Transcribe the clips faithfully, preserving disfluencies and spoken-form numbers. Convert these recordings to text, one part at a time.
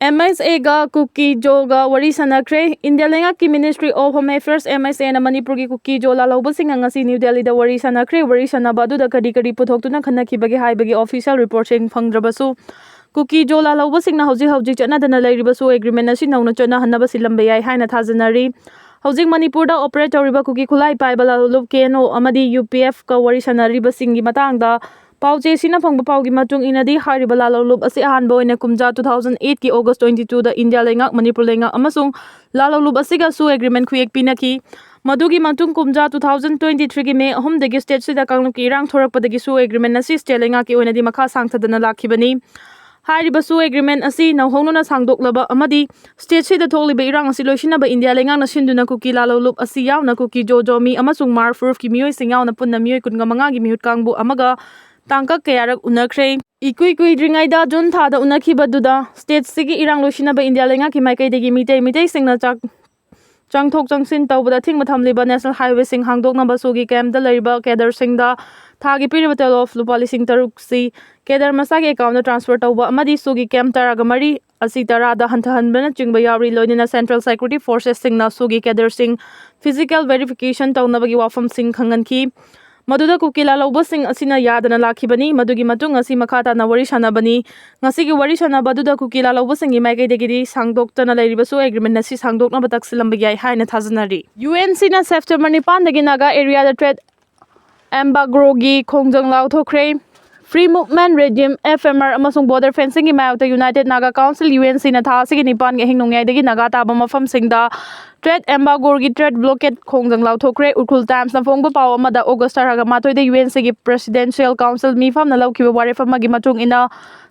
M ꯑꯦꯁ ꯑꯦꯒ ꯀꯨꯀꯤꯖꯣꯒ ꯋꯥꯔꯤ ꯁꯥꯟꯅꯈ꯭ꯔꯦ꯫ ꯏꯟꯗꯤꯌꯥ ꯂꯩꯉꯥꯛꯀꯤ Ministry of Home Affairs, M S ꯑꯦꯅ ꯃꯅꯤꯄꯨꯔꯒꯤ ꯀꯨꯀꯤꯖꯣ ꯂꯥꯜꯍꯧꯕꯁꯤꯡꯒ ꯉꯁꯤ ꯅ꯭ꯌꯨ ꯗꯦꯜꯂꯤꯗ ꯋꯥꯔꯤ ꯁꯥꯟꯅꯈ꯭ꯔꯦ꯫ ꯋꯥꯔꯤ ꯁꯥꯟꯅꯕ ꯑꯗꯨꯗ ꯀꯔꯤ ꯀꯔꯤ ꯄꯨꯊꯣꯛꯇꯨꯅ ꯈꯟꯅꯈꯤꯕꯒꯦ ꯍꯥꯏꯕꯒꯤ official reportꯁꯤꯡ ꯐꯪꯗ꯭ꯔꯕꯁꯨ, ꯀꯨꯀꯤꯖꯣ ꯂꯥꯜꯍꯧꯕꯁꯤꯡꯅ ꯍꯧꯖꯤꯛ ꯍꯧꯖꯤꯛ ꯆꯠꯅꯗꯅ ꯂꯩꯔꯤꯕꯁꯨ agreement ꯑꯁꯤ ꯅꯧꯅ ꯆꯠꯅꯍꯟꯅꯕ ꯁꯤꯜꯂꯝꯕ ꯌꯥꯏ ꯍꯥꯏꯅ ꯊꯥꯖꯅꯔꯤ꯫ ꯍꯧꯖꯤꯛ ꯃꯅꯤꯄꯨꯔꯗ operate ꯇꯧꯔꯤꯕ ꯀꯨꯀꯤ ꯈꯨꯠꯂꯥꯏ ꯄꯥꯏꯕ ꯂꯥꯜꯍꯧꯂꯨꯞ ꯀꯦ ꯑꯦꯟ ꯑꯣ ꯑꯃꯗꯤ ꯌꯨ ꯄꯤ ꯑꯦꯐꯀ ꯋꯥꯔꯤ ꯁꯥꯟꯅꯔꯤꯕꯁꯤꯡꯒꯤ ꯃꯇꯥꯡꯗ ꯄꯥꯎꯆꯦꯁꯤꯅ ꯐꯪꯕ ꯄꯥꯎꯒꯤ ꯃꯇꯨꯡ ꯏꯟꯅꯗꯤ, ꯍꯥꯏꯔꯤꯕ ꯂꯥꯜꯍꯧꯂꯨꯞ ꯑꯁꯤ ꯑꯍꯥꯟꯕ ꯑꯣꯏꯅ ꯀꯨꯝꯖꯥ two thousand eightꯀꯤ August twenty twoꯗ ꯏꯟꯗꯤꯌꯥ ꯂꯩꯉꯥꯛ, ꯃꯅꯤꯄꯨꯔ ꯂꯩꯉꯥꯛ ꯑꯃꯁꯨꯡ ꯂꯥꯜꯍꯧꯂꯨꯞ ꯑꯁꯤꯒꯁꯨ agreement ꯈꯨꯌꯦꯛ ꯄꯤꯅꯈꯤ꯫ ꯃꯗꯨꯒꯤ ꯃꯇꯨꯡ ꯀꯨꯝꯖꯥ two thousand twenty threeꯒꯤ May ꯑꯍꯨꯝꯗꯒꯤ stateꯁꯤꯗ ꯀꯥꯡꯂꯨꯞꯀꯤ ꯏꯔꯥꯡ ꯊꯣꯔꯛꯄꯗꯒꯤꯁꯨ agreement ꯑꯁꯤ state ꯂꯩꯉꯥꯛꯀꯤ ꯑꯣꯏꯅꯗꯤ ꯃꯈꯥ ꯁꯥꯡꯊꯗꯅ ꯂꯥꯛꯈꯤꯕꯅꯤ꯫ ꯍꯥꯏꯔꯤꯕꯁꯨ agreement ꯑꯁꯤ ꯅꯧꯍꯧꯅꯅ ꯁꯥꯡꯗꯣꯛꯂꯕ ꯑꯃꯗꯤ stateꯁꯤꯗ ꯊꯣꯛꯂꯤꯕ ꯏꯔꯥꯡ ꯑꯁꯤ ꯂꯣꯏꯁꯤꯟꯅꯕ ꯏꯟꯗꯤꯌꯥ ꯂꯩꯉꯥꯛꯅ ꯁꯤꯟꯗꯨꯅ ꯀꯨꯀꯤ ꯂꯥꯜꯍꯧꯂꯨꯞ ꯑꯁꯤ ꯌꯥꯎꯅ ꯀꯨꯀꯤ ꯖꯣꯖꯣꯃꯤ ꯑꯃꯁꯨꯡ ꯃꯥꯔ ꯐꯨꯔꯨꯞꯀꯤ ꯃꯤꯑꯣꯏꯁꯤꯡ ꯌꯥꯎꯅ ꯄꯨꯟꯅ ꯃꯤꯑꯣꯏ ꯀꯨꯟꯒ ꯃꯉꯥꯒꯤ ꯃꯤꯍꯨꯠ ꯀꯥꯡꯕꯨ ꯑꯃꯒ ꯇꯥꯡꯀꯛ ꯀꯌꯥꯔꯛ ꯎꯅꯈ꯭ꯔꯦ꯫ ꯏꯀꯨꯏ ꯀꯨꯏꯗ꯭ꯔꯤꯉꯩꯗ June ꯊꯥꯗ ꯎꯅꯈꯤꯕꯗꯨꯗ stateꯁꯤꯒꯤ ꯏꯔꯥꯡ ꯂꯣꯏꯁꯤꯟꯅꯕ ꯏꯟꯗꯤꯌꯥ ꯂꯩꯉꯥꯛꯀꯤ ꯃꯥꯏꯀꯩꯗꯒꯤ ꯃꯤꯇꯩ ꯃꯤꯇꯩꯁꯤꯡꯅ ꯆꯥꯛ ꯆꯪꯊꯣꯛ ꯆꯪꯁꯤꯟ ꯇꯧꯕꯗ ꯑꯊꯤꯡꯕ ꯊꯝꯂꯤꯕ national highwayꯁꯤꯡ ꯍꯥꯡꯗꯣꯛꯅꯕ SoO ꯒꯤ campꯇ ꯂꯩꯔꯤꯕ cadreꯁꯤꯡꯗ ꯊꯥꯒꯤ ꯄꯤꯔꯤꯕ ꯇꯣꯂꯣꯞ ꯂꯨꯄꯥ ꯂꯤꯁꯤꯡ ꯇꯔꯨꯛꯁꯤ cadre ꯃꯁꯥꯒꯤ accountꯇ transfer ꯇꯧꯕ ꯑꯃꯗꯤ SoO ꯒꯤ camp ꯇꯔꯥꯒ ꯃꯔꯤ ꯑꯁꯤ ꯇꯔꯥꯗ ꯍꯟꯊꯍꯟꯕꯅꯆꯤꯡꯕ ꯌꯥꯎꯔꯤ꯫ ꯂꯣꯏꯅꯅ central security forcesꯁꯤꯡꯅ SoO ꯒꯤ cadreꯁꯤꯡ physical verification ꯇꯧꯅꯕꯒꯤ ꯋꯥꯐꯝꯁꯤꯡ ꯈꯪꯍꯟꯈꯤ꯫ ꯃꯗꯨꯗ ꯀꯨꯀꯤ ꯂꯥꯜꯍꯧꯕꯁꯤꯡ ꯑꯁꯤꯅ ꯌꯥꯗꯅ ꯂꯥꯛꯈꯤꯕꯅꯤ꯫ ꯃꯗꯨꯒꯤ ꯃꯇꯨꯡ ꯉꯁꯤ ꯃꯈꯥ ꯇꯥꯅ ꯋꯥꯔꯤ ꯁꯥꯟꯅꯕꯅꯤ꯫ ꯉꯁꯤꯒꯤ ꯋꯥꯔꯤ ꯁꯥꯟꯅꯕ ꯑꯗꯨꯗ ꯀꯨꯀꯤ ꯂꯥꯜꯍꯧꯕꯁꯤꯡꯒꯤ ꯃꯥꯏꯀꯩꯗꯒꯤꯗꯤ ꯁꯥꯡꯗꯣꯛꯇꯅ ꯂꯩꯔꯤꯕꯁꯨ agreement ꯑꯁꯤ ꯁꯥꯡꯗꯣꯛꯅꯕ ꯇꯛꯁꯤꯜꯂꯝꯕ ꯌꯥꯏ ꯍꯥꯏꯅ ꯊꯥꯖꯅꯔꯤ꯫ UNCꯅ September ꯅꯤꯄꯥꯟꯗꯒꯤ Naga areaꯗ trade embargoꯒꯤ ꯈꯣꯡꯖꯪ ꯂꯥꯎꯊꯣꯛꯈ꯭ꯔꯦ꯫ Free Movement Regime, FMR, ꯑꯃꯁꯨꯡ border fencingꯒꯤ ꯃꯥꯌꯣꯛꯇ United Naga Council, UNCꯅ ꯊꯥ ꯑꯁꯤꯒꯤ ꯅꯤꯄꯥꯟꯒꯤ ꯑꯍꯤꯡ ꯅꯣꯡꯌꯥꯏꯗꯒꯤ ꯅꯥꯒꯥ ꯇꯥꯕ ꯃꯐꯝꯁꯤꯡꯗ trade embargoꯒꯤ trade blockade ꯈꯣꯡꯖꯪ ꯂꯥꯎꯊꯣꯛꯈ꯭ꯔꯦ꯫ ꯎꯈ꯭ꯔꯨꯜ Timesꯅ ꯐꯣꯡꯕ ꯄꯥꯎ ꯑꯃꯗ August ꯇꯔꯥꯒ ꯃꯥꯊꯣꯏꯗ UNCꯒꯤ Presidential Council ꯃꯤꯐꯝꯅ ꯂꯧꯈꯤꯕ ꯋꯥꯔꯦꯞ ꯑꯃꯒꯤ ꯃꯇꯨꯡ ꯏꯟꯅ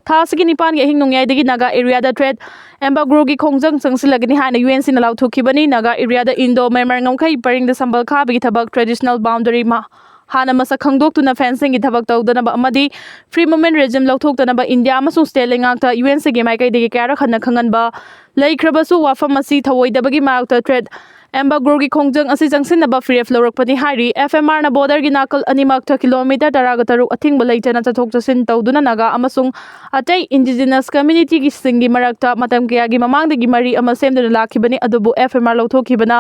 ꯊꯥ ꯑꯁꯤꯒꯤ ꯅꯤꯄꯥꯟꯒꯤ ꯑꯍꯤꯡ ꯅꯣꯡꯌꯥꯏꯗꯒꯤ ꯅꯥꯒꯥ areaꯗ trade embargoꯒꯤ ꯈꯣꯡꯖꯪ ꯆꯪꯁꯤꯜꯂꯒꯅꯤ ꯍꯥꯏꯅ UNCꯅ ꯂꯥꯎꯊꯣꯛꯈꯤꯕꯅꯤ꯫ ꯅꯥꯒꯥ areaꯗ Indo-Myanmar ꯉꯝꯈꯩ ꯄꯔꯤꯡꯗ ꯁꯝꯕꯜ ꯈꯥꯕꯒꯤ ꯊꯕꯛ, traditional boundary ꯃ-, ꯍꯥꯟꯅ ꯃꯁꯛ ꯈꯪꯗꯣꯛꯇꯨꯅ fencingꯒꯤ ꯊꯕꯛ ꯇꯧꯗꯅꯕ ꯑꯃꯗꯤ Free Movement Regime ꯂꯧꯊꯣꯛꯇꯅꯕ ꯏꯟꯗꯤꯌꯥ ꯑꯃꯁꯨꯡ state ꯂꯩꯉꯥꯛꯇ UNCꯒꯤ ꯃꯥꯏꯀꯩꯗꯒꯤ ꯀꯌꯥꯔꯛ ꯍꯟꯅ ꯈꯪꯍꯟꯕ ꯂꯩꯈ꯭ꯔꯕꯁꯨ, ꯋꯥꯐꯝ ꯑꯁꯤ ꯊꯧꯑꯣꯏꯗꯕꯒꯤ ꯃꯥꯌꯣꯛꯇ trade ꯑꯦꯝꯕꯒ꯭ꯔꯨꯒꯤ ꯈꯣꯡꯖꯪ ꯑꯁꯤ ꯆꯪꯁꯤꯟꯅꯕ ꯐꯤꯔꯦꯞ ꯂꯧꯔꯛꯄꯅꯤ ꯍꯥꯏꯔꯤ꯫ ꯑꯦꯐ ꯑꯦꯝ ꯑꯥꯔꯅ ꯕꯣꯔꯗꯔꯒꯤ ꯅꯥꯀꯜ ꯑꯅꯤꯃꯛꯇ ꯀꯤꯂꯣꯃꯤꯇꯔ ꯇꯔꯥꯒ ꯇꯔꯨꯛ ꯑꯊꯤꯡꯕ ꯂꯩꯇꯅ ꯆꯠꯊꯣꯛ ꯆꯠꯁꯤꯟ ꯇꯧꯗꯨꯅ ꯅꯥꯒꯥ ꯑꯃꯁꯨꯡ ꯑꯇꯩ ꯏꯟꯗꯤꯖꯤꯅꯁ ꯀꯝꯃ꯭ꯌꯨꯅꯤꯇꯤꯒꯤꯁꯤꯡꯒꯤ ꯃꯔꯛꯇ ꯃꯇꯝ ꯀꯌꯥꯒꯤ ꯃꯃꯥꯡꯗꯒꯤ ꯃꯔꯤ ꯑꯃ ꯁꯦꯝꯗꯨꯅ ꯂꯥꯛꯈꯤꯕꯅꯤ, ꯑꯗꯨꯕꯨ ꯑꯦꯐ ꯑꯦꯝ ꯑꯥꯔ ꯂꯧꯊꯣꯛꯈꯤꯕꯅ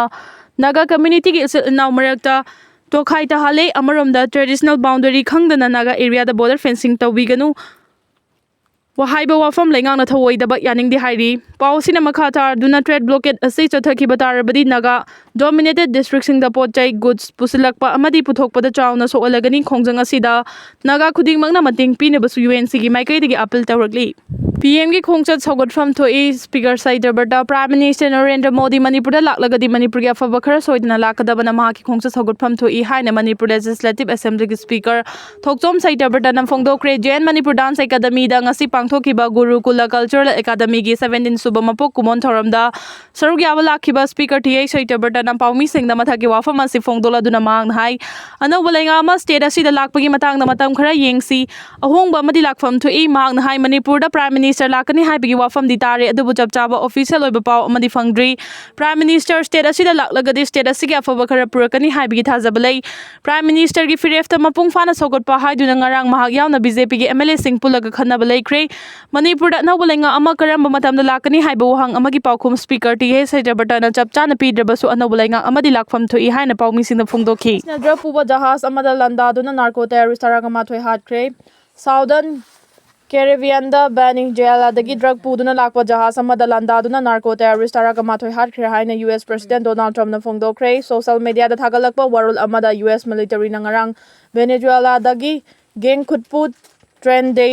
ꯅꯥꯒꯥ ꯀꯝꯃ꯭ꯌꯨꯅꯤꯇꯤꯒꯤ ꯏꯆꯤꯜ ꯏꯅꯥꯎ ꯃꯔꯛꯇ ꯇꯣꯈꯥꯏ ꯇꯥꯍꯜꯂꯦ꯫ ꯑꯃꯔꯣꯝꯗ ꯇ꯭ꯔꯦꯗꯤꯁꯅꯦꯜ ꯕꯥꯎꯟꯗꯔꯤ ꯈꯪꯗꯅ ꯅꯥꯒꯥ ꯑꯦꯔꯤꯌꯥꯗ ꯕꯣꯔꯗꯔ ꯐꯦꯟꯁꯤꯡ ꯇꯧꯕꯤꯒꯅꯨ ꯋꯥꯍꯩꯕ ꯋꯥꯐꯝ ꯂꯩꯉꯥꯛꯅ ꯊꯧꯑꯣꯏꯗꯕ ꯌꯥꯅꯤꯡꯗꯦ ꯍꯥꯏꯔꯤ꯫ ꯄꯥꯎ ꯑꯁꯤꯅ ꯃꯈꯥ ꯇꯥꯗꯨꯅ ꯇ꯭ꯔꯦꯗ ꯕ꯭ꯂꯣꯀꯦꯗ ꯑꯁꯤ ꯆꯠꯊꯈꯤꯕ ꯇꯥꯔꯕꯗꯤ ꯅꯥꯒꯥ ꯗꯣꯃꯤꯅꯦꯇꯦꯗ ꯗꯤꯁꯇ꯭ꯔꯤꯛꯁꯤꯡꯗ ꯄꯣꯠ ꯆꯩ, ꯒꯨꯗꯁ, ꯄꯨꯁꯤꯜꯂꯛꯄ ꯑꯃꯗꯤ ꯄꯨꯊꯣꯛꯄꯗ ꯆꯥꯎꯅ ꯁꯣꯛꯍꯜꯂꯒꯅꯤ꯫ ꯈꯣꯡꯖꯪ ꯑꯁꯤꯗ ꯅꯥꯒꯥ ꯈꯨꯗꯤꯡꯃꯛꯅ ꯃꯇꯦꯡ ꯄꯤꯅꯕꯁꯨ ꯌꯨ ꯑꯦꯟ ꯁꯤꯒꯤ ꯃꯥꯏꯀꯩꯗꯒꯤ ꯑꯥꯄꯤꯜ ꯇꯧꯔꯛꯂꯤ꯫ ꯄꯤ ꯑꯦꯝꯒꯤ ꯈꯣꯡꯆꯠ ꯁꯧꯒꯠꯐꯝ ꯊꯣꯛꯏ꯫ Speaker Satyabrata, prime minister Narendra Modi ꯃꯅꯤꯄꯨꯔꯗ ꯂꯥꯛꯂꯒꯗꯤ ꯃꯅꯤꯄꯨꯔꯒꯤ ꯑꯐꯕ ꯈꯔ ꯁꯣꯏꯗꯅ ꯂꯥꯛꯀꯗꯕꯅ ꯃꯍꯥꯛꯀꯤ ꯈꯣꯡꯆꯠ ꯁꯧꯒꯠꯐꯝ ꯊꯣꯛꯏ ꯍꯥꯏꯅ Manipur legislative ꯑꯦꯁꯦꯝꯕ꯭ꯂꯤꯒꯤ speaker Thokchom ꯁꯇ꯭ꯌꯕ꯭ꯔꯇꯅ ꯐꯣꯡꯗꯣꯛꯈ꯭ꯔꯦ꯫ J and Manipur dance ꯑꯦꯀꯥꯗꯃꯤꯗ ꯉꯁꯤ ꯄꯥꯡꯊꯣꯛꯈꯤꯕ ꯒꯨꯔꯨꯀꯨꯂ ꯀꯜꯆꯔꯦꯜ ꯑꯦꯀꯥꯗꯃꯤꯒꯤ ꯁꯕꯦꯟꯇꯤꯟ ꯁꯨꯕ ꯃꯄꯣꯛ ꯀꯨꯝꯑꯣꯟ ꯊꯧꯔꯝꯗ ꯁꯔꯨꯛ ꯌꯥꯕ ꯂꯥꯛꯈꯤꯕ ꯁ꯭ꯄꯤꯀꯔ ꯇꯤ ꯑꯩꯆ ꯁꯇ꯭ꯌꯕ꯭ꯔꯇꯅ ꯄꯥꯎꯃꯤꯁꯤꯡꯗ ꯃꯊꯛꯀꯤ ꯋꯥꯐꯝ ꯑꯁꯤ ꯐꯣꯡꯗꯣꯛꯂꯗꯨꯅ ꯃꯍꯥꯛꯅ ꯍꯥꯏ, ꯑꯅꯧꯕ ꯂꯩꯉꯥꯛ ꯑꯃ ꯁ꯭ꯇꯦꯠ ꯑꯁꯤꯗ ꯂꯥꯛꯄꯒꯤ ꯃꯇꯥꯡꯗ ꯃꯇꯝ ꯈꯔ ꯌꯦꯡꯁꯤ꯫ ꯑꯍꯣꯡꯕ ꯑꯃꯗꯤ ꯂꯥꯛꯐꯝ ꯊꯣꯛꯏ꯫ ꯃꯍꯥꯛꯅ ꯍꯥꯏ, ꯃꯅꯤꯄꯨꯔꯗ ꯄ꯭ꯔꯥꯏꯝ ꯃꯤꯅꯤꯁꯇꯔ ꯂꯥꯛꯀꯅꯤ ꯍꯥꯏꯕꯒꯤ ꯋꯥꯐꯝꯗꯤ ꯇꯥꯔꯦ, ꯑꯗꯨꯕꯨ ꯆꯞ ꯆꯥꯕ ꯑꯣꯐꯤꯁꯤꯌꯦꯜ ꯑꯣꯏꯕ ꯄꯥꯎ ꯑꯃꯗꯤ ꯐꯪꯗ꯭ꯔꯤ꯫ ꯄ꯭ꯔꯥꯏꯝ ꯃꯤꯅꯤꯁꯇꯔ ꯁ꯭ꯇꯦꯠ ꯑꯁꯤꯗ ꯂꯥꯛꯂꯒꯗꯤ ꯁ꯭ꯇꯦꯠ ꯑꯁꯤꯒꯤ ꯑꯐꯕ ꯈꯔ ꯄꯨꯔꯛꯀꯅꯤ ꯍꯥꯏꯕꯒꯤ ꯊꯥꯖꯕ ꯂꯩ꯫ ꯄ꯭ꯔꯥꯏꯝ ꯃꯤꯅꯤꯁꯇꯔꯒꯤ ꯐꯤꯔꯦꯞꯇ ꯃꯄꯨꯡ ꯐꯥꯅ ꯁꯧꯒꯠꯄ ꯍꯥꯏꯗꯨꯅ ꯉꯔꯥꯡ ꯃꯍꯥꯛ ꯌꯥꯎꯅ ꯕꯤ ꯖꯦ ꯄꯤꯒꯤ ꯑꯦꯝ ꯑꯦꯜ ꯑꯦꯁꯤꯡ ꯄꯨꯜꯂꯒ ꯈꯟꯅꯕ ꯂꯩꯈ꯭ꯔꯦ꯫ ꯃꯅꯤꯄꯨꯔꯗ ꯑꯅꯧꯕ ꯂꯩꯉꯥꯛ ꯑꯃ ꯀꯔꯝꯕ ꯃꯇꯝꯗ ꯂꯥꯛꯀꯅꯤ ꯍꯥꯏꯕ ꯋꯥꯍꯪ ꯑꯃꯒꯤ ꯄꯥꯎꯈꯨꯝ ꯁ꯭ꯄꯤꯀꯔ ꯇꯤ ꯑꯩꯆ ꯁꯇ꯭ꯌꯕ꯭ꯔꯇꯅ ꯆꯞ ꯆꯥꯅ ꯄꯤꯗ꯭ꯔꯕꯁꯨ ꯑꯅꯧꯕ ꯂꯩꯉꯥꯛ ꯑꯃꯗꯤ ꯂꯥꯛꯐꯝ ꯊꯣꯛꯏ ꯍꯥꯏꯅ ꯄꯥꯎꯃꯤꯁꯤꯡꯅ ꯐꯣꯡꯗꯣꯛꯈꯤ꯫ ꯗ꯭ꯔꯒ ꯄꯨꯕ ꯖꯍꯥꯖ ꯑꯃꯗ ꯂꯥꯟꯗꯥꯗꯨꯅ ꯅꯥꯔꯀꯣ ꯇꯦꯔꯣꯔꯤꯁ ꯇꯔꯥꯒ ꯃꯥꯊꯣꯏ ꯍꯥꯠꯈ꯭ꯔꯦ꯫ ꯁꯥꯎꯗꯔꯟ ꯀꯦꯔꯤꯕꯤꯌꯟꯗ ꯚꯦꯅꯤꯖꯨꯌꯦꯂꯥꯗꯒꯤ ꯗ꯭ꯔꯒ ꯄꯨꯗꯨꯅ ꯂꯥꯛꯄ ꯖꯍꯥꯖ ꯑꯃꯗ ꯂꯥꯟꯗꯥꯗꯨꯅ ꯅꯥꯔꯀꯣ ꯇꯦꯔꯣꯔꯤꯁ ꯇꯔꯥꯒ ꯃꯥꯊꯣꯏ ꯍꯥꯠꯈ꯭ꯔꯦ ꯍꯥꯏꯅ ꯌꯨ ꯑꯦꯁ ꯄ꯭ꯔꯁꯤꯗꯦꯟ ꯗꯣꯅꯥꯜꯗ ꯇ꯭ꯔꯝꯞꯅ ꯐꯣꯡꯗꯣꯛꯈ꯭ꯔꯦ꯫ ꯁꯣꯁꯤꯌꯦꯜ ꯃꯤꯗꯤꯌꯥꯗ ꯊꯥꯒꯠꯂꯛꯄ ꯋꯥꯔꯣꯜ ꯑꯃꯗ ꯌꯨ ꯑꯦꯁ ꯃꯤꯂꯤꯇꯔꯤꯅ ꯉꯔꯥꯡ ꯚꯦꯅꯤꯖꯨꯌꯦꯂꯥꯗꯒꯤ ꯒꯦꯡ ꯈꯨꯠꯄꯨ ꯇ꯭ꯔꯦꯟ ꯗꯦ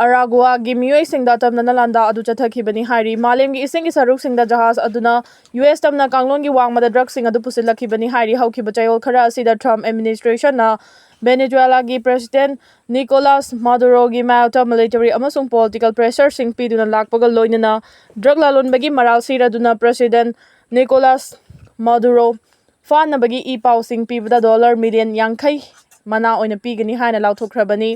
ꯑꯔꯥꯒꯨꯋꯥꯒꯤ ꯃꯤꯑꯣꯏꯁꯤꯡꯗ ꯇꯝꯅꯅ ꯂꯥꯟꯗꯥ ꯑꯗꯨ ꯆꯠꯊꯈꯤꯕꯅꯤ ꯍꯥꯏꯔꯤ꯫ ꯃꯥꯂꯦꯝꯒꯤ ꯏꯁꯤꯡꯒꯤ ꯁꯔꯨꯛꯁꯤꯡꯗ ꯖꯍꯥꯖ ꯑꯗꯨꯅ ꯌꯨ ꯑꯦꯁ ꯇꯝꯅ ꯀꯥꯡꯂꯣꯟꯒꯤ ꯋꯥꯡꯃꯗ ꯗ꯭ꯔꯒꯁꯤꯡ ꯑꯗꯨ ꯄꯨꯁꯤꯜꯂꯛꯈꯤꯕꯅꯤ ꯍꯥꯏꯔꯤ꯫ ꯍꯧꯈꯤꯕ ꯆꯌꯣꯜ ꯈꯔ ꯑꯁꯤꯗ ꯇ꯭ꯔꯝꯞ ꯑꯦꯗꯃꯤꯅꯤꯁꯇ꯭ꯔꯦꯁꯟꯅ ꯚꯦꯅꯦꯖꯨꯋꯦꯂꯥꯒꯤ ꯄ꯭ꯔꯦꯁꯤꯗꯦꯟꯠ ꯅꯤꯀꯣꯂꯥꯁ ꯃꯥꯗꯨꯔꯣꯒꯤ ꯃꯥꯌꯣꯛꯇ ꯃꯤꯂꯤꯇꯔꯤ ꯑꯃꯁꯨꯡ ꯄꯣꯂꯤꯇꯤꯀꯦꯜ ꯄ꯭ꯔꯦꯁꯔꯁꯤꯡ ꯄꯤꯗꯨꯅ ꯂꯥꯛꯄꯒ ꯂꯣꯏꯅꯅ ꯗ꯭ꯔꯒ ꯂꯂꯣꯟꯕꯒꯤ ꯃꯔꯥꯜ ꯁꯤꯔꯗꯨꯅ ꯄ꯭ꯔꯦꯁꯤꯗꯦꯟꯠ ꯅꯤꯀꯣꯂꯥꯁ ꯃꯥꯗꯨꯔꯣ ꯐꯥꯅꯕꯒꯤ ꯏ ꯄꯥꯎꯁꯤꯡ ꯄꯤꯕꯗ ꯗꯣꯂꯔ ꯃꯤꯂꯤꯌꯟ ꯌꯥꯡꯈꯩ ꯃꯅꯥ ꯑꯣꯏꯅ ꯄꯤꯒꯅꯤ ꯍꯥꯏꯅ ꯂꯥꯎꯊꯣꯛꯈ꯭ꯔꯕꯅꯤ꯫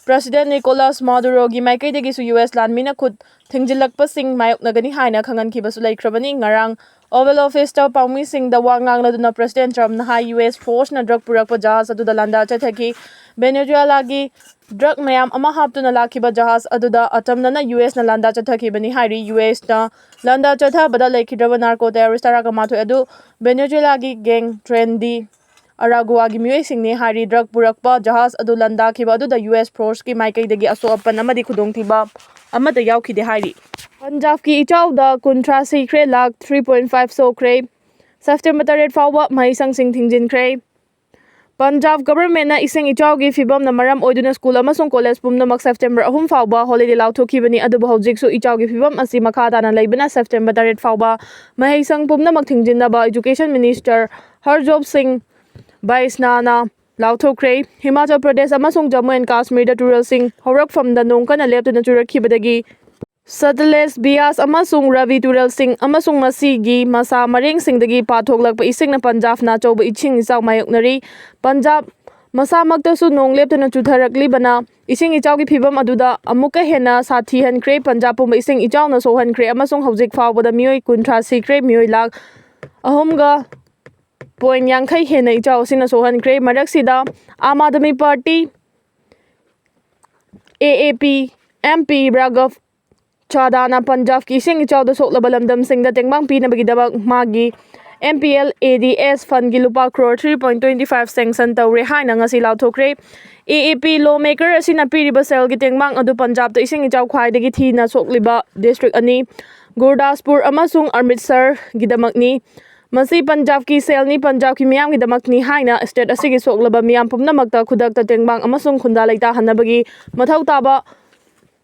President Nicolas Maduroꯒꯤ ꯃꯥꯏꯀꯩꯗꯒꯤꯁꯨ ꯌꯨ ꯑꯦꯁ ꯂꯥꯟꯃꯤꯅ ꯈꯨꯠ ꯊꯤꯡꯖꯤꯜꯂꯛꯄꯁꯤꯡ ꯃꯥꯌꯣꯛꯅꯒꯅꯤ ꯍꯥꯏꯅ ꯈꯪꯍꯟꯈꯤꯕꯁꯨ ꯂꯩꯈ꯭ꯔꯕꯅꯤ꯫ ꯉꯔꯥꯡ Oval Officeꯇ ꯄꯥꯎꯃꯤꯁꯤꯡꯗ ꯋꯥ ꯉꯥꯡꯂꯗꯨꯅ President Trumpꯅ ꯍꯥꯏ, ꯌꯨ ꯑꯦꯁ forceꯅ drug ꯄꯨꯔꯛꯄ ꯖꯍꯥꯖ ꯑꯗꯨꯗ ꯂꯥꯟꯗꯥ ꯆꯠꯊꯈꯤ꯫ Venezuelaꯒꯤ drug ꯃꯌꯥꯝ ꯑꯃ ꯍꯥꯞꯇꯨꯅ ꯂꯥꯛꯈꯤꯕ ꯖꯍꯥꯖ ꯑꯗꯨꯗ ꯑꯆꯝꯅꯅ ꯌꯨ ꯑꯦꯁꯅ ꯂꯥꯟꯗꯥ ꯆꯠꯊꯈꯤꯕꯅꯤ ꯍꯥꯏꯔꯤ꯫ ꯌꯨ ꯑꯦꯁꯅ ꯂꯥꯟꯗꯥ ꯆꯠꯊꯕꯗ ꯂꯩꯈꯤꯗ꯭ꯔꯕ narco terrorist ꯇꯔꯥꯒ ꯃꯥꯊꯣꯏ ꯑꯗꯨ Venezuelaꯒꯤ gang Tren de Araguaꯒꯤ ꯃꯤꯑꯣꯏꯁꯤꯡꯅꯤ ꯍꯥꯏꯔꯤ꯫ Drug ꯄꯨꯔꯛꯄ ꯖꯍꯥꯖ ꯑꯗꯨ ꯂꯥꯟꯗꯥꯈꯤꯕ ꯑꯗꯨꯗ ꯌꯨ ꯑꯦꯁ forceꯀꯤ ꯃꯥꯏꯀꯩꯗꯒꯤ ꯑꯁꯣꯛ ꯑꯄꯟ ꯑꯃꯗꯤ ꯈꯨꯗꯣꯡꯊꯤꯕ ꯑꯃꯠꯇ ꯌꯥꯎꯈꯤꯗꯦ ꯍꯥꯏꯔꯤ꯫ ꯄꯟꯖꯥꯕꯀꯤ ꯏꯆꯥꯎꯗ ꯀꯨꯟꯊ꯭ꯔꯥ ꯁꯤꯈ꯭ꯔꯦ, lakh three point five ꯁꯣꯛꯈ꯭ꯔꯦ꯫ September ꯇꯔꯦꯠ ꯐꯥꯎꯕ ꯃꯍꯩꯁꯪꯁꯤꯡ ꯊꯤꯡꯖꯤꯟꯈ꯭ꯔꯦ꯫ ꯄꯟꯖꯥꯕ governmentꯅ ꯏꯁꯤꯡ ꯏꯆꯥꯎꯒꯤ ꯐꯤꯕꯝꯅ ꯃꯔꯝ ꯑꯣꯏꯗꯨꯅ school ꯑꯃꯁꯨꯡ college ꯄꯨꯝꯅꯃꯛ September ꯑꯍꯨꯝ ꯐꯥꯎꯕ holiday ꯂꯥꯎꯊꯣꯛꯈꯤꯕꯅꯤ, ꯑꯗꯨꯕꯨ ꯍꯧꯖꯤꯛꯁꯨ ꯏꯆꯥꯎꯒꯤ ꯐꯤꯕꯝ ꯑꯁꯤ ꯃꯈꯥ ꯇꯥꯅ ꯂꯩꯕꯅ September ꯇꯔꯦꯠ ꯐꯥꯎꯕ ꯃꯍꯩꯁꯪ ꯄꯨꯝꯅꯃꯛ ꯊꯤꯡꯖꯤꯟꯅꯕ Education Minister Harjop Singh Baijnana ꯂꯥꯎꯊꯣꯛꯈ꯭ꯔꯦ꯫ Himachal Pradesh ꯑꯃꯁꯨꯡ ꯖꯝꯃꯨ ꯑꯦꯟ ꯀꯥꯁꯃꯤꯔꯗ ꯇꯨꯔꯦꯜꯁꯤꯡ ꯍꯧꯔꯛꯐꯝꯗ ꯅꯣꯡ ꯀꯟꯅ ꯂꯦꯞꯇꯅ ꯆꯨꯔꯛꯈꯤꯕꯗꯒꯤ Satluj, Beas ꯑꯃꯁꯨꯡ Ravi ꯇꯨꯔꯦꯜꯁꯤꯡ ꯑꯃꯁꯨꯡ ꯃꯁꯤꯒꯤ ꯃꯁꯥ ꯃꯔꯦꯡꯁꯤꯡꯗꯒꯤ ꯄꯥꯊꯣꯛꯂꯛꯄ ꯏꯁꯤꯡꯅ ꯄꯟꯖꯥꯕꯅ ꯑꯆꯧꯕ ꯏꯁꯤꯡ ꯏꯆꯥꯎ ꯃꯥꯌꯣꯛꯅꯔꯤ꯫ ꯄꯟꯖꯥꯕ ꯃꯁꯥꯃꯛꯇꯁꯨ ꯅꯣꯡ ꯂꯦꯞꯇꯅ ꯆꯨꯊꯔꯛꯂꯤꯕꯅ ꯏꯁꯤꯡ ꯏꯆꯥꯎꯒꯤ ꯐꯤꯕꯝ ꯑꯗꯨꯗ ꯑꯃꯨꯛꯀ ꯍꯦꯟꯅ ꯁꯥꯊꯤꯍꯟꯈ꯭ꯔꯦ꯫ ꯄꯟꯖꯥꯕ ꯄꯨꯝꯕ ꯏꯁꯤꯡ ꯏꯆꯥꯎꯅ ꯁꯣꯛꯍꯟꯈ꯭ꯔꯦ ꯑꯃꯁꯨꯡ ꯍꯧꯖꯤꯛ ꯐꯥꯎꯕꯗ ꯃꯤꯑꯣꯏ ꯀꯨꯟꯊ꯭ꯔꯥ ꯁꯤꯈ꯭ꯔꯦ, ꯃꯤꯑꯣꯏ ꯂꯥꯈ ꯑꯍꯨꯝꯒ point ꯌꯥꯡꯈꯩ ꯍꯦꯟꯅ ꯏꯆꯥꯎ ꯑꯁꯤꯅ ꯁꯣꯛꯍꯟꯈ꯭ꯔꯦ꯫ ꯃꯔꯛꯁꯤꯗ Aam Aadmi Party, A A P, M P Raghav Chaddhana ꯄꯟꯖꯥꯕꯀꯤ ꯏꯁꯤꯡ ꯏꯆꯥꯎꯗ ꯁꯣꯛꯂꯕ ꯂꯝꯗꯝꯁꯤꯡꯗ ꯇꯦꯡꯕꯥꯡ ꯄꯤꯅꯕꯒꯤꯗꯃꯛ ꯃꯥꯒꯤ M P L A D S fundꯀꯤ ꯂꯨꯄꯥ crore three point twenty five sanction ꯇꯧꯔꯦ ꯍꯥꯏꯅ ꯉꯁꯤ ꯂꯥꯎꯊꯣꯛꯈ꯭ꯔꯦ꯫ A A P lawmaker ꯑꯁꯤꯅ ꯄꯤꯔꯤꯕ ꯁꯦꯜꯒꯤ ꯇꯦꯡꯕꯥꯡ ꯑꯗꯨ ꯄꯟꯖꯥꯕꯇ ꯏꯁꯤꯡ ꯏꯆꯥꯎ ꯈ꯭ꯋꯥꯏꯗꯒꯤ ꯊꯤꯅ ꯁꯣꯛꯂꯤꯕ district ꯑꯅꯤ, ꯒꯨꯔꯗꯥꯁꯄꯨꯔ ꯑꯃꯁꯨꯡ ꯑꯃ꯭ꯔꯤꯠꯁꯔꯒꯤꯗꯃꯛꯅꯤ꯫ ꯃꯁꯤ ꯄꯟꯖꯥꯕꯀꯤ ꯁꯦꯜꯅꯤ, ꯄꯟꯖꯥꯕꯀꯤ ꯃꯤꯌꯥꯝꯒꯤꯗꯃꯛꯅꯤ ꯍꯥꯏꯅ state ꯑꯁꯤꯒꯤ ꯁꯣꯛꯂꯕ ꯃꯤꯌꯥꯝ ꯄꯨꯝꯅꯃꯛꯇ ꯈꯨꯗꯛꯇ ꯇꯦꯡꯕꯥꯡ ꯑꯃꯁꯨꯡ ꯈꯨꯟꯗꯥ ꯂꯩꯇꯥꯍꯟꯅꯕꯒꯤ ꯃꯊꯧ ꯇꯥꯕ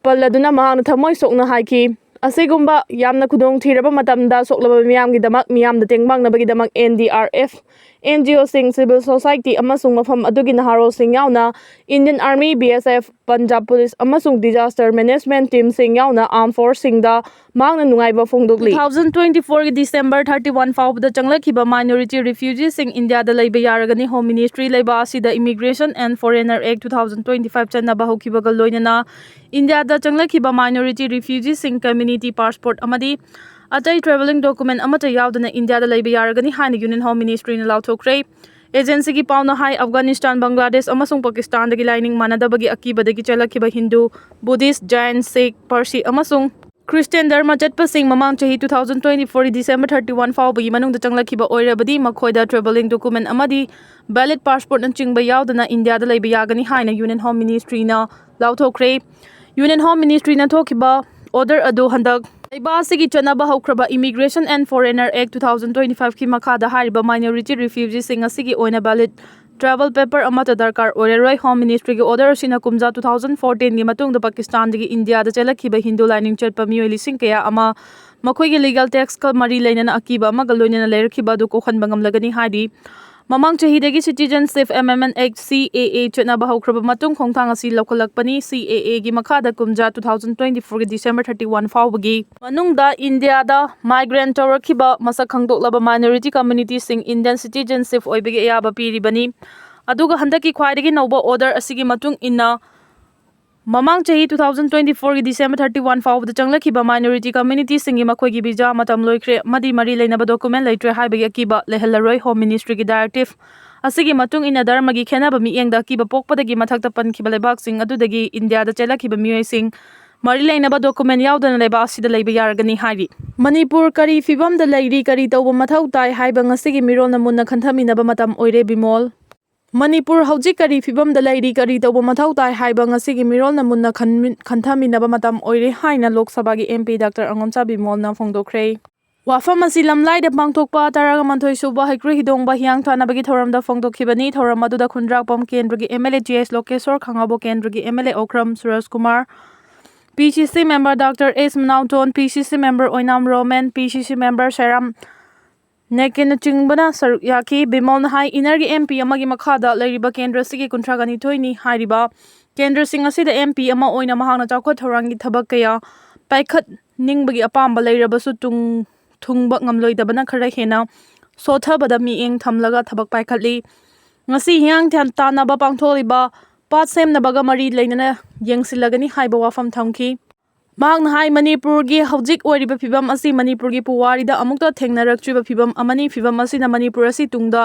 ꯄꯜꯂꯗꯨꯅ ꯃꯍꯥꯛꯅ ꯊꯃꯣꯏ ꯁꯣꯛꯅ ꯍꯥꯏꯈꯤ꯫ ꯑꯁꯤꯒꯨꯝꯕ ꯌꯥꯝꯅ ꯈꯨꯗꯣꯡꯊꯤꯔꯕ ꯃꯇꯝꯗ ꯁꯣꯛꯂꯕ ꯃꯤꯌꯥꯝꯒꯤꯗꯃꯛ, ꯃꯤꯌꯥꯝꯗ ꯇꯦꯡꯕꯥꯡꯅꯕꯒꯤꯗꯃꯛ N D R F, N G ꯑꯣꯁꯤꯡ, civil society ꯑꯃꯁꯨꯡ ꯃꯐꯝ ꯑꯗꯨꯒꯤ ꯅꯍꯥꯔꯣꯜꯁꯤꯡ ꯌꯥꯎꯅ Indian Army, B S F, Punjab Police ꯑꯃꯁꯨꯡ disaster management teamꯁꯤꯡ ꯌꯥꯎꯅ armed forceꯁꯤꯡꯗ ꯃꯍꯥꯛꯅ ꯅꯨꯡꯉꯥꯏꯕ ꯐꯣꯡꯗꯣꯛꯂꯤ꯫ Two thousand twenty-fourꯒꯤ December thirty-one ꯐꯥꯎꯕꯗ ꯆꯪꯂꯛꯈꯤꯕ minority refugeeꯁꯤꯡ ꯏꯟꯗꯤꯌꯥꯗ ꯂꯩꯕ ꯌꯥꯔꯒꯅꯤ꯫ Home Ministry ꯂꯩꯕꯥꯛ ꯑꯁꯤꯗ Immigration and Foreigner Act two thousand twenty-five ꯆꯠꯅꯕ ꯍꯧꯈꯤꯕꯒ ꯂꯣꯏꯅꯅ ꯏꯟꯗꯤꯌꯥꯗ ꯆꯪꯂꯛꯈꯤꯕ minority refugeeꯁꯤꯡ community passport ꯑꯃꯗꯤ ꯑꯇꯩ travelling document ꯑꯃꯠꯇ ꯌꯥꯎꯗꯅ ꯏꯟꯗꯤꯌꯥꯗ ꯂꯩꯕ ꯌꯥꯔꯒꯅꯤ ꯍꯥꯏꯅ Union Home Ministryꯅ ꯂꯥꯎꯊꯣꯛꯈ꯭ꯔꯦ꯫ Agencyꯒꯤ ꯄꯥꯎꯅ ꯍꯥꯏ, ꯑꯐꯒꯥꯅꯤꯁꯇꯥꯟ, ꯕꯪꯒ꯭ꯂꯥꯗꯦꯁ ꯑꯃꯁꯨꯡ ꯄꯥꯀꯤꯁꯇꯥꯟꯗꯒꯤ ꯂꯥꯏꯅꯤꯡ ꯃꯥꯟꯅꯗꯕꯒꯤ ꯑꯀꯤꯕꯗꯒꯤ ꯆꯦꯜꯂꯛꯈꯤꯕ ꯍꯤꯟꯗꯨ, ꯕꯨꯙꯤꯁ, ꯖꯩꯟ, ꯁꯤꯈ, ꯄꯥꯔꯁꯤ ꯑꯃꯁꯨꯡ ꯈ꯭ꯔꯤꯁꯇꯤꯌꯥꯟ ꯙꯔꯃ ꯆꯠꯄꯁꯤꯡ ꯃꯃꯥꯡ ꯆꯍꯤ two thousand twenty-fourꯒꯤ December thirty-one ꯐꯥꯎꯕꯒꯤ ꯃꯅꯨꯡꯗ ꯆꯪꯂꯛꯈꯤꯕ ꯑꯣꯏꯔꯕꯗꯤ ꯃꯈꯣꯏꯗ travelling document ꯑꯃꯗꯤ valid passportꯅꯆꯤꯡꯕ ꯌꯥꯎꯗꯅ ꯏꯟꯗꯤꯌꯥꯗ ꯂꯩꯕ ꯌꯥꯒꯅꯤ ꯍꯥꯏꯅ Union Home Ministryꯅ ꯂꯥꯎꯊꯣꯛꯈ꯭ꯔꯦ꯫ Union Home Ministryꯅ ꯊꯣꯛꯈꯤꯕ order ꯑꯗꯨ ꯍꯟꯗꯛ ꯂꯩꯕꯥꯛ ꯑꯁꯤꯒꯤ ꯆꯠꯅꯕ ꯍꯧꯈ꯭ꯔꯕ Immigration and Foreigner Act two thousand twenty-fiveꯀꯤ ꯃꯈꯥꯗ ꯍꯥꯏꯔꯤꯕ minority refugeeꯁꯤꯡ ꯑꯁꯤꯒꯤ ꯑꯣꯏꯅ valid travel paper ꯑꯃꯠꯇ ꯗꯔꯀꯥꯔ ꯑꯣꯏꯔꯔꯣꯏ꯫ Home Ministryꯒꯤ order ꯑꯁꯤꯅ ꯀꯨꯝꯖꯥ two thousand fourteenꯒꯤ ꯃꯇꯨꯡꯗ ꯄꯥꯀꯤꯁꯇꯥꯟꯗꯒꯤ ꯏꯟꯗꯤꯌꯥꯗ ꯆꯦꯜꯂꯛꯈꯤꯕ ꯍꯤꯟꯗꯨ ꯂꯥꯏꯅꯤꯡ ꯆꯠꯄ ꯃꯤꯑꯣꯏ ꯂꯤꯁꯤꯡ ꯀꯌꯥ ꯑꯃ ꯃꯈꯣꯏꯒꯤ legal textꯀ ꯃꯔꯤ ꯂꯩꯅꯅ ꯑꯀꯤꯕ ꯑꯃꯒ ꯂꯣꯏꯅꯅ ꯂꯩꯔꯛꯈꯤꯕ ꯑꯗꯨ ꯀꯣꯛꯍꯟꯕ ꯉꯝꯂꯒꯅꯤ ꯍꯥꯏꯔꯤ꯫ ꯃꯃꯥꯡ ꯆꯍꯤꯗꯒꯤ Citizenship Amendment Act, C A A, ꯆꯠꯅꯕ ꯍꯧꯈ꯭ꯔꯕ ꯃꯇꯨꯡ, ꯈꯣꯡꯊꯥꯡ ꯑꯁꯤ ꯂꯧꯈꯠꯂꯛꯄꯅꯤ꯫ C A Aꯒꯤ ꯃꯈꯥꯗ ꯀꯨꯝꯖꯥ two thousand twenty-fourꯒꯤ December thirty-one ꯐꯥꯎꯕꯒꯤ ꯃꯅꯨꯡꯗ ꯏꯟꯗꯤꯌꯥꯗ migrant ꯇꯧꯔꯛꯈꯤꯕ ꯃꯁꯛ ꯈꯪꯗꯣꯛꯂꯕ minority communityꯁꯤꯡ Indian citizenship ꯑꯣꯏꯕꯒꯤ ꯑꯌꯥꯕ ꯄꯤꯔꯤꯕꯅꯤ꯫ ꯑꯗꯨꯒ ꯍꯟꯗꯛꯀꯤ ꯈ꯭ꯋꯥꯏꯗꯒꯤ ꯅꯧꯕ order ꯑꯁꯤꯒꯤ ꯃꯇꯨꯡ ꯏꯟꯅ, ꯃꯃꯥꯡ ꯆꯍꯤ two thousand twenty-fourꯒꯤ December thirty-one ꯐꯥꯎꯕꯗ ꯆꯪꯂꯛꯈꯤꯕ minority communityꯁꯤꯡꯒꯤ ꯃꯈꯣꯏꯒꯤ visa ꯃꯇꯝ ꯂꯣꯏꯈ꯭ꯔꯦ ꯑꯃꯗꯤ ꯃꯔꯤ ꯂꯩꯅꯕ document ꯂꯩꯇ꯭ꯔꯦ ꯍꯥꯏꯕꯒꯤ ꯑꯀꯤꯕ ꯂꯩꯍꯜꯂꯔꯣꯏ꯫ Home Ministryꯒꯤ directive ꯑꯁꯤꯒꯤ ꯃꯇꯨꯡ ꯏꯟꯅ ꯙꯔꯃꯒꯤ ꯈꯦꯠꯅꯕ ꯃꯤꯠꯌꯦꯡꯗ ꯑꯀꯤꯕ ꯄꯣꯛꯄꯗꯒꯤ ꯃꯊꯛꯇ ꯄꯟꯈꯤꯕ ꯂꯩꯕꯥꯛꯁꯤꯡ ꯑꯗꯨꯗꯒꯤ ꯏꯟꯗꯤꯌꯥꯗ ꯆꯦꯜꯂꯛꯈꯤꯕ ꯃꯤꯑꯣꯏꯁꯤꯡ ꯃꯔꯤ ꯂꯩꯅꯕ document ꯌꯥꯎꯗꯅ ꯂꯩꯕꯥꯛ ꯑꯁꯤꯗ ꯂꯩꯕ ꯌꯥꯔꯒꯅꯤ ꯍꯥꯏꯔꯤ꯫ ꯃꯅꯤꯄꯨꯔ ꯀꯔꯤ ꯐꯤꯕꯝꯗ ꯂꯩꯔꯤ, ꯀꯔꯤ ꯇꯧꯕ ꯃꯊꯧ ꯇꯥꯏ ꯍꯥꯏꯕ ꯉꯁꯤꯒꯤ ꯃꯤꯔꯣꯜꯅ ꯃꯨꯟꯅ ꯈꯟꯊꯃꯤꯟꯅꯕ ꯃꯇꯝ ꯑꯣꯏꯔꯦ꯫ ꯕꯤꯃꯣꯜ꯫ ꯃꯅꯤꯄꯨꯔ ꯍꯧꯖꯤꯛ ꯀꯔꯤ ꯐꯤꯕꯝꯗ ꯂꯩꯔꯤ, ꯀꯔꯤ ꯇꯧꯕ ꯃꯊꯧ ꯇꯥꯏ ꯍꯥꯏꯕ ꯉꯁꯤꯒꯤ ꯃꯤꯔꯣꯜꯅ ꯃꯨꯟꯅ ꯈꯟꯃꯤ-, ꯈꯟꯊꯃꯤꯟꯅꯕ ꯃꯇꯝ ꯑꯣꯏꯔꯦ ꯍꯥꯏꯅ ꯂꯣꯛ ꯁꯚꯥꯒꯤ M P Doctor ꯑꯉꯣꯝꯆꯥ ꯕꯤꯃꯣꯜꯅ ꯐꯣꯡꯗꯣꯛꯈ꯭ꯔꯦ꯫ ꯋꯥꯐꯝ ꯑꯁꯤ ꯂꯝꯂꯥꯏꯗ ꯄꯥꯡꯊꯣꯛꯄ ꯇꯔꯥꯃꯥꯊꯣꯏ ꯁꯨꯕ ꯍꯩꯀ꯭ꯔꯨ ꯍꯤꯗꯣꯡꯕ ꯍꯤꯌꯥꯡ ꯊꯥꯅꯕꯒꯤ ꯊꯧꯔꯝꯗ ꯐꯣꯡꯗꯣꯛꯈꯤꯕꯅꯤ꯫ ꯊꯧꯔꯝ ꯑꯗꯨꯗ ꯈꯨꯟꯗ꯭ꯔꯥꯛꯄꯝ ꯀꯦꯟꯗ꯭ꯔꯒꯤ M L A G H ꯂꯣꯀꯦꯁꯣꯔ, ꯈꯥꯉꯕꯣꯛ ꯀꯦꯟꯗ꯭ꯔꯒꯤ M L A Okram Suraj Kumar, P C C member Doctor S Manaoton, P C C member Oinam Romen, P C C member Seram ꯅꯦꯛꯀꯦꯅꯆꯤꯡꯕꯅ ꯁꯔꯨꯛ ꯌꯥꯈꯤ꯫ ꯕꯤꯃꯣꯜꯅ ꯍꯥꯏ, ꯏꯅꯔꯒꯤ ꯑꯦꯝ ꯄꯤ ꯑꯃꯒꯤ ꯃꯈꯥꯗ ꯂꯩꯔꯤꯕ ꯀꯦꯟꯗ꯭ꯔꯁꯤꯒꯤ ꯀꯨꯟꯊ꯭ꯔꯥꯒ ꯅꯤꯊꯣꯏꯅꯤ ꯍꯥꯏꯔꯤꯕ ꯀꯦꯟꯗ꯭ꯔꯁꯤꯡ ꯑꯁꯤꯗ ꯑꯦꯝ ꯄꯤ ꯑꯃ ꯑꯣꯏꯅ ꯃꯍꯥꯛꯅ ꯆꯥꯎꯈꯠ ꯊꯧꯔꯥꯡꯒꯤ ꯊꯕꯛ ꯀꯌꯥ ꯄꯥꯏꯈꯠꯅꯤꯡꯕꯒꯤ ꯑꯄꯥꯝꯕ ꯂꯩꯔꯕꯁꯨ ꯇꯨꯡ ꯊꯨꯡꯕ ꯉꯝꯂꯣꯏꯗꯕꯅ ꯈꯔ ꯍꯦꯟꯅ ꯁꯣꯊꯕꯗ ꯃꯤꯠꯌꯦꯡ ꯊꯝꯂꯒ ꯊꯕꯛ ꯄꯥꯏꯈꯠꯂꯤ꯫ ꯉꯁꯤ ꯍꯤꯌꯥꯡ ꯊꯥꯟ ꯇꯥꯟꯅꯕ ꯄꯥꯡꯊꯣꯛꯂꯤꯕ ꯄꯥꯠ ꯁꯦꯝꯅꯕꯒ ꯃꯔꯤ ꯂꯩꯅꯅ ꯌꯦꯡꯁꯤꯜꯂꯒꯅꯤ ꯍꯥꯏꯕ ꯋꯥꯐꯝ ꯊꯝꯈꯤ꯫ ꯃꯍꯥꯛꯅ ꯍꯥꯏ, ꯃꯅꯤꯄꯨꯔꯒꯤ ꯍꯧꯖꯤꯛ ꯑꯣꯏꯔꯤꯕ ꯐꯤꯕꯝ ꯑꯁꯤ ꯃꯅꯤꯄꯨꯔꯒꯤ ꯄꯨꯋꯥꯔꯤꯗ ꯑꯃꯨꯛꯇ ꯊꯦꯡꯅꯔꯛꯇ꯭ꯔꯤꯕ ꯐꯤꯕꯝ ꯑꯃꯅꯤ꯫ ꯐꯤꯕꯝ ꯑꯁꯤꯅ ꯃꯅꯤꯄꯨꯔ ꯑꯁꯤ ꯇꯨꯡꯗ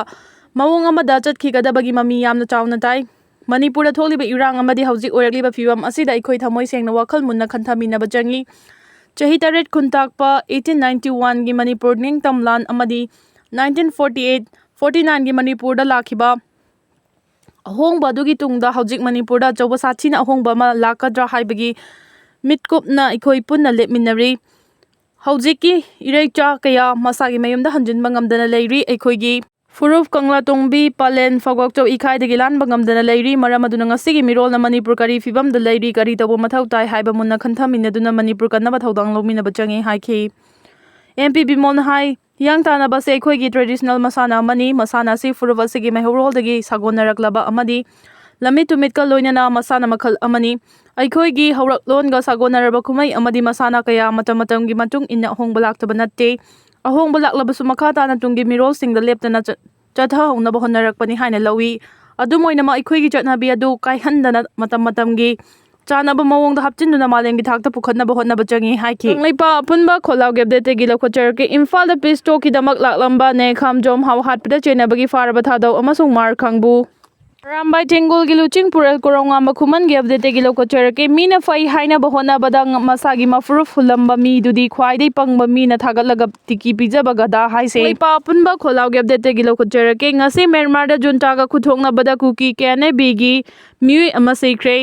ꯃꯑꯣꯡ ꯑꯃꯗ ꯆꯠꯈꯤꯒꯗꯕꯒꯤ ꯃꯃꯤ ꯌꯥꯝꯅ ꯆꯥꯎꯅ ꯇꯥꯏ꯫ ꯃꯅꯤꯄꯨꯔꯗ ꯊꯣꯛꯂꯤꯕ ꯏꯔꯥꯡ ꯑꯃꯗꯤ ꯍꯧꯖꯤꯛ ꯑꯣꯏꯔꯛꯂꯤꯕ ꯐꯤꯕꯝ ꯑꯁꯤꯗ ꯑꯩꯈꯣꯏ ꯊꯃꯣꯏ ꯁꯦꯡꯅ ꯋꯥꯈꯜ ꯃꯨꯟꯅ ꯈꯟꯊꯃꯤꯟꯅꯕ ꯆꯪꯏ꯫ ꯆꯍꯤ ꯇꯔꯦꯠ ꯈꯨꯟꯇꯥꯛꯄ eighteen ninety oneꯒꯤ ꯃꯅꯤꯄꯨꯔ ꯅꯤꯡꯇꯝ ꯂꯥꯟ ꯑꯃꯗꯤ nineteen forty eight forty nineꯒꯤ ꯃꯅꯤꯄꯨꯔꯗ ꯂꯥꯛꯈꯤꯕ ꯑꯍꯣꯡꯕ ꯑꯗꯨꯒꯤ ꯇꯨꯡꯗ ꯍꯧꯖꯤꯛ ꯃꯅꯤꯄꯨꯔꯗ ꯑꯆꯧꯕ ꯁꯥꯊꯤꯅ ꯑꯍꯣꯡꯕ ꯑꯃ ꯂꯥꯛꯀꯗ꯭ꯔꯥ ꯍꯥꯏꯕꯒꯤ ꯃꯤꯠꯀꯨꯞꯅ ꯑꯩꯈꯣꯏ ꯄꯨꯟꯅ ꯂꯦꯞꯃꯤꯟꯅꯔꯤ꯫ ꯍꯧꯖꯤꯛꯀꯤ ꯏꯔꯩꯆꯥ ꯀꯌꯥ ꯃꯁꯥꯒꯤ ꯃꯌꯨꯝꯗ ꯍꯟꯖꯤꯟꯕ ꯉꯝꯗꯅ ꯂꯩꯔꯤ꯫ ꯑꯩꯈꯣꯏꯒꯤ ꯐꯨꯔꯨꯞ ꯀꯪꯂꯥꯇꯣꯡꯕꯤ, ꯄꯂꯦꯟ, ꯐꯥꯒꯣꯛꯆꯧ ꯏꯈꯥꯏꯗꯒꯤ ꯂꯥꯟꯕ ꯉꯝꯗꯅ ꯂꯩꯔꯤ꯫ ꯃꯔꯝ ꯑꯗꯨꯅ ꯉꯁꯤꯒꯤ ꯃꯤꯔꯣꯜꯅ ꯃꯅꯤꯄꯨꯔ ꯀꯔꯤ ꯐꯤꯕꯝꯗ ꯂꯩꯔꯤ, ꯀꯔꯤ ꯇꯧꯕ ꯃꯊꯧ ꯇꯥꯏ ꯍꯥꯏꯕ ꯃꯨꯟꯅ ꯈꯟꯊꯃꯤꯟꯅꯗꯨꯅ ꯃꯅꯤꯄꯨꯔ ꯀꯟꯅꯕ ꯊꯧꯗꯥꯡ ꯂꯧꯃꯤꯟꯅꯕ ꯆꯪꯏ ꯍꯥꯏꯈꯤ꯫ ꯑꯦꯝ ꯄꯤ ꯕꯤꯃꯣꯜꯅ ꯍꯥꯏ, ꯍꯤꯌꯥꯡ ꯇꯥꯟꯅꯕ ꯑꯁꯤ ꯑꯩꯈꯣꯏꯒꯤ traditional ꯃꯁꯥꯟꯅ ꯑꯃꯅꯤ꯫ ꯃꯁꯥꯟꯅ ꯑꯁꯤ ꯐꯨꯔꯨꯞ ꯑꯁꯤꯒꯤ ꯃꯩꯍꯧꯔꯣꯜꯗꯒꯤ ꯁꯥꯒꯣꯟꯅꯔꯛꯂꯕ ꯑꯃꯗꯤ ꯂꯝꯃꯤꯠ ꯇꯨꯃꯤꯠꯀ ꯂꯣꯏꯅꯅ ꯃꯁꯥꯟꯅ ꯃꯈꯜ ꯑꯃꯅꯤ꯫ ꯑꯩꯈꯣꯏꯒꯤ ꯍꯧꯔꯛꯂꯣꯟꯒ ꯁꯥꯒꯣꯟꯅꯔꯕ ꯀꯨꯝꯍꯩ ꯑꯃꯗꯤ ꯃꯁꯥꯟꯅ ꯀꯌꯥ ꯃꯇꯝ ꯃꯇꯝꯒꯤ ꯃꯇꯨꯡ ꯏꯟꯅ ꯑꯍꯣꯡꯕ ꯂꯥꯛꯇꯕ ꯅꯠꯇꯦ꯫ ꯑꯍꯣꯡꯕ ꯂꯥꯛꯂꯕꯁꯨ ꯃꯈꯥ ꯇꯥꯅ ꯇꯨꯡꯒꯤ ꯃꯤꯔꯣꯜꯁꯤꯡꯗ ꯂꯦꯞꯇꯅ ꯆꯠ-, ꯆꯠꯊꯍꯧꯅꯕ ꯍꯣꯠꯅꯔꯛꯄꯅꯤ ꯍꯥꯏꯅ ꯂꯧꯏ꯫ ꯑꯗꯨꯝ ꯑꯣꯏꯅꯃꯛ ꯑꯩꯈꯣꯏꯒꯤ ꯆꯠꯅꯕꯤ ꯑꯗꯨ ꯀꯥꯏꯍꯟꯗꯅ ꯃꯇꯝ ꯃꯇꯝꯒꯤ ꯆꯥꯅꯕ ꯃꯑꯣꯡꯗ ꯍꯥꯞꯆꯤꯟꯗꯨꯅ ꯃꯥꯂꯦꯝꯒꯤ ꯊꯥꯛꯇ ꯄꯨꯈꯠꯅꯕ ꯍꯣꯠꯅꯕ ꯆꯪꯏ ꯍꯥꯏꯈꯤ꯫ ꯀꯪꯂꯩꯄꯥꯛ ꯑꯄꯨꯟꯕ ꯈꯣꯜꯂꯥꯎꯒꯤ updateꯇꯒꯤ ꯂꯧꯈꯠꯆꯔꯛꯀꯦ꯫ ꯏꯝꯐꯥꯜꯗ peace talkꯀꯤꯗꯃꯛ ꯂꯥꯛꯂꯝꯕ ꯅꯦꯈꯥꯝꯖꯣꯝ ꯍꯥꯎ ꯍꯥꯠꯄꯗ ꯆꯦꯟꯅꯕꯒꯤ ꯐꯥꯔꯕ ꯊꯥꯗꯧ ꯑꯃꯁꯨꯡ ꯃꯥꯔ ꯈꯥꯡꯕꯨ꯫ ꯑꯔꯥꯝꯕꯥꯏ ꯊꯦꯡꯒꯣꯜꯒꯤ ꯂꯨꯆꯤꯡ ꯄꯨꯔꯦꯜ ꯀꯣꯔꯧꯉꯥꯝꯕ ꯈꯨꯃꯟꯒꯤ updateꯇꯒꯤ ꯂꯧꯈꯠꯆꯔꯛꯀꯦ꯫ ꯃꯤꯅ ꯐꯩ ꯍꯥꯏꯅꯕ ꯍꯣꯠꯅꯕꯗ ꯉ-, ꯃꯁꯥꯒꯤ ꯃꯐꯨꯔꯨꯞ ꯍꯨꯜꯂꯝꯕ ꯃꯤꯗꯨꯗꯤ ꯈ꯭ꯋꯥꯏꯗꯒꯤ ꯄꯪꯕ ꯃꯤꯅ ꯊꯥꯒꯠꯂꯒ ꯇꯤꯀꯤ ꯄꯤꯖꯕ ꯒꯙꯥ ꯍꯥꯏꯁꯦ꯫ ꯀꯪꯂꯩꯄꯥꯛ ꯑꯄꯨꯟꯕ ꯈꯣꯜꯂꯥꯎꯒꯤ updateꯇꯒꯤ ꯂꯧꯈꯠꯆꯔꯛꯀꯦ꯫ ꯉꯁꯤ ꯃ꯭ꯌꯥꯟꯃꯥꯔꯗ ꯖꯨꯟꯇꯥꯒ ꯈꯨꯠꯊꯣꯛꯅꯕꯗ ꯀꯨꯀꯤ ꯀꯦ ꯑꯦꯟ ꯑꯦ ꯕꯤꯒꯤ ꯃꯤꯑꯣꯏ ꯑꯃ ꯁꯤꯈ꯭ꯔꯦ꯫